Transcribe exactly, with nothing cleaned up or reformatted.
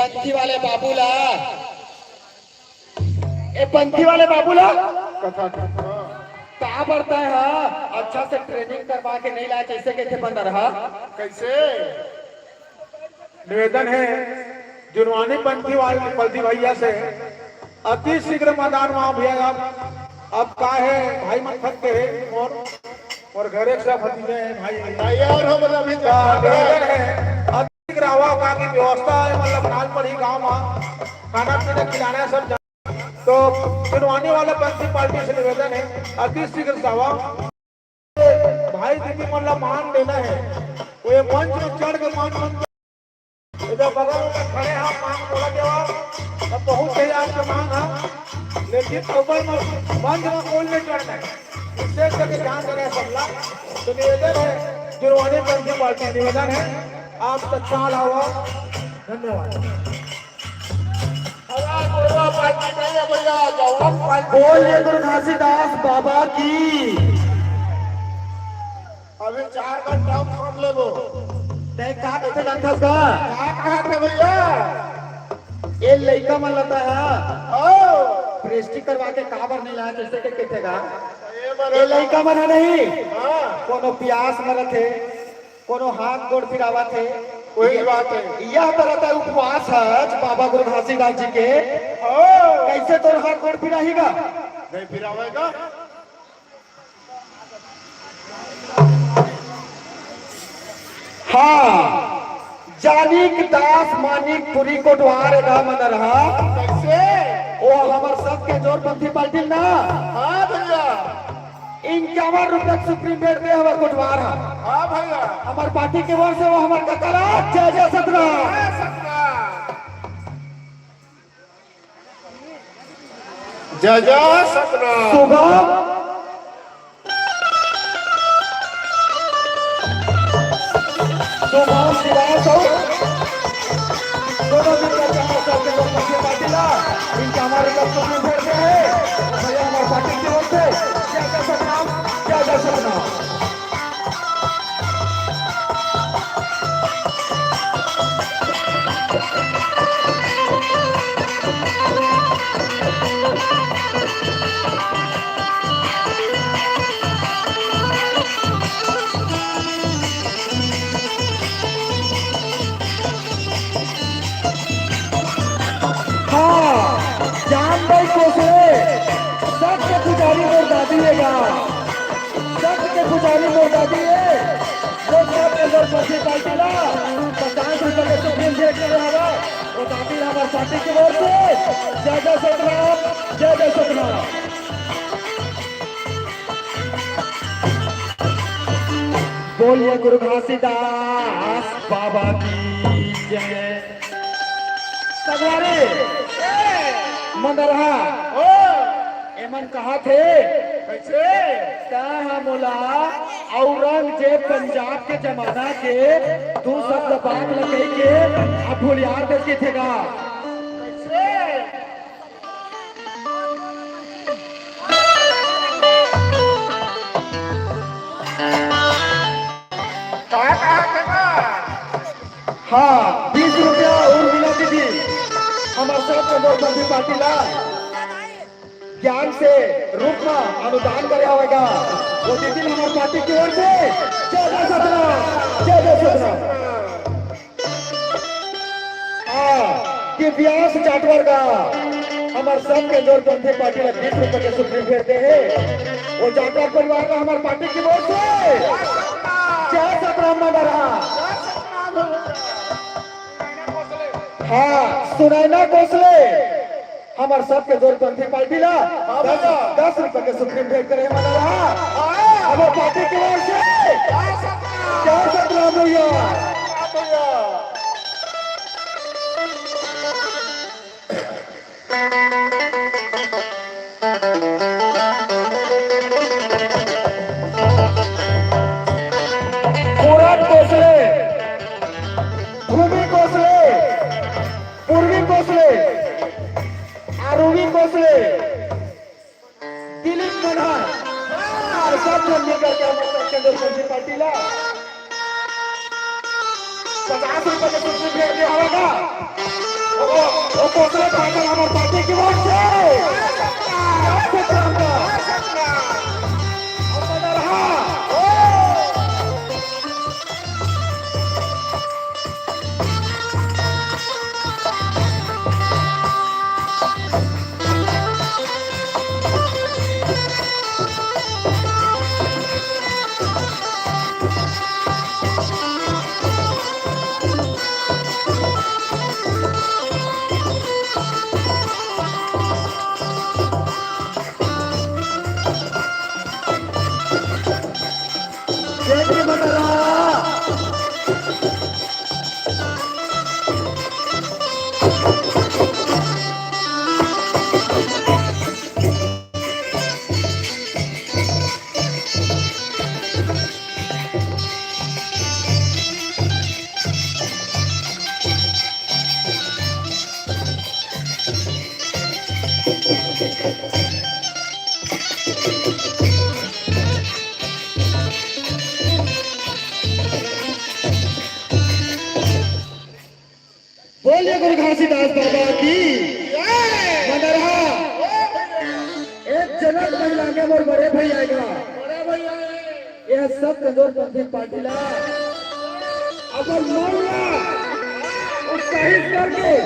पंथी वाले बाबू ला, ए पंथी वाले बाबू ला, कथा, हाँ। का बर तैं ह अच्छा से ट्रेनिंग करवा के नहीं लाए, जैसे कहिथे बंदर ह। कैसे? निवेदन है जुनवानी पंथी वाले पंथी भैया से, अति शीघ्र मैदान में भैया। अब अब का है भाई, मन थक के है और और घरे सब भतीजे हैं भाई। नहीं, और हम अभी का निवेदन है, अति शीघ्र आवा, का की व्यवस्था है, मतलब काल पर ही गांव में खाना पीना खिलाना है सब जन। तो जुनवानी वाला पंथी पार्टी से निवेदन है, अति शीघ्र से आवा। भाई दीदी मन ला मान देना है, वो ये मंच में चढ़ के मान, मान इधर बगल में खड़े हैं, मान बोला देवा, अब बहुत है आपके मान है, लेकिन ऊपर में मंच में कोई नहीं चढ़ना है, विशेष करके ध्यान देना है सबला। तो निवेदन है, जुनवानी पंथी पार्टी निवेदन है, आप तत्काल आओ। धन्यवाद। अरे, कोई पार्टी नहीं है भैया, जवान पार्टी। बोलिए गुरु घासीदास बाबा की। अभी चार घंटा हम खट लेबो। तैं का कथे जानथस का? का कहा थे भैया? ए लइका मन लता है। ओ। प्रेस्टी करवा के काबर नहीं लाया, जैसे के कथे का? ए ए लइका मन है नहीं। हाँ। कोनो प्यास में रथे, कोनो हाथ गोड़ पिरावत है। वही बात है। यह तरह का उपवास है बाबा गुरु घासीदास जी के। ओ। कैसे तोर हाथ गोड़ पिराही गा? नहीं पिरावेगा। हाँ, जानिक दास मानिक पुरी कोटवार एदा मन रहा। कैसे? ओ हमर सबके जोर पंथी पाटिल ना। हाँ भैया। इक्यावन रुपया सुप्रीम बेड दे हमर कोटवार हा। हाँ भैया। हमर पार्टी के ओर से वो हमर ककरा जय जय सतना। जय सतना। जय जय सतनाम। शुभम। शुभम शिवाय सौ। दोनों मिलकर के हमारे साथ के लोग पीछे पार्टी ला। इनके हमारे लोग को भी भेजते हैं। भैया हमारे पार्टी की ओर से जय जय सतनाम, जय जय सतनाम। हाँ, जान भाई कोसरे, सच के पुजारी मोर दादी हे गा। सच के पुजारी मोर दादी हे। वो सब के अंदर पसी पार्टी ला, पचास रुपया के सुप्रीम भेंट करे हवा। वो दादी हमार पार्टी की ओर से जय जय सतनाम, जय जय सतनाम। बोलिए गुरु घासीदास बाबा की जय। सगवारी मंदरहा। ओ। एमन कहा थे? कैसे? का हम मोला औरंगजेब पंजाब के जमाना के दू शब्द बात ल कहि के अब भुलियार देस कथे गा। कैसे? हाँ, बीस रुपया उर्मिला दीदी, हमर सब के नोटबंदी पार्टी ला ज्ञान से रूप में अनुदान करे हवे गा। वो दीदी हमर पार्टी की ओर से जय जय सतनाम, जय जय सतनाम। हाँ, कि व्यास जाटवर का हमर सब के जोर पंथी पार्टी ला बीस रुपया के सुप्रीम भेंट दे हे। वो जाटवर परिवार का हमर पार्टी की ओर से जय सतनाम मंदरहा। हाँ, सुनैना कोसले। हमर सबके जोर पंथी पार्टी ला हाँ दस, भैया। दस रुपया के सुप्रीम भेंट करे हे मंदरहा। हाँ। अब वो पार्टी की ओर से जय सतनाम। जय सतनाम भैया। हाँ भैया। मुराद कोसले, भूमि कोसले, पूर्वी कोसले, आरुवी कोसले, दिलीप मनहर, हाँ, सब झन मिलकर के हमर सबके अंदर पंथी पार्टी ला पचास रुपया के सुप्रीम भेंट दे हवे गा। वो ओ कोसरे पाटन हमर पार्टी की ओर से। जय श्री बटरा। बोलिए गुरु घासीदास बाबा की। मंदरहा। एक जनक महिला के मोर बड़े भैया का। बड़े भैया। ये सब कमजोर पंथी पार्टी ला अपन मन ला उत्साहित करके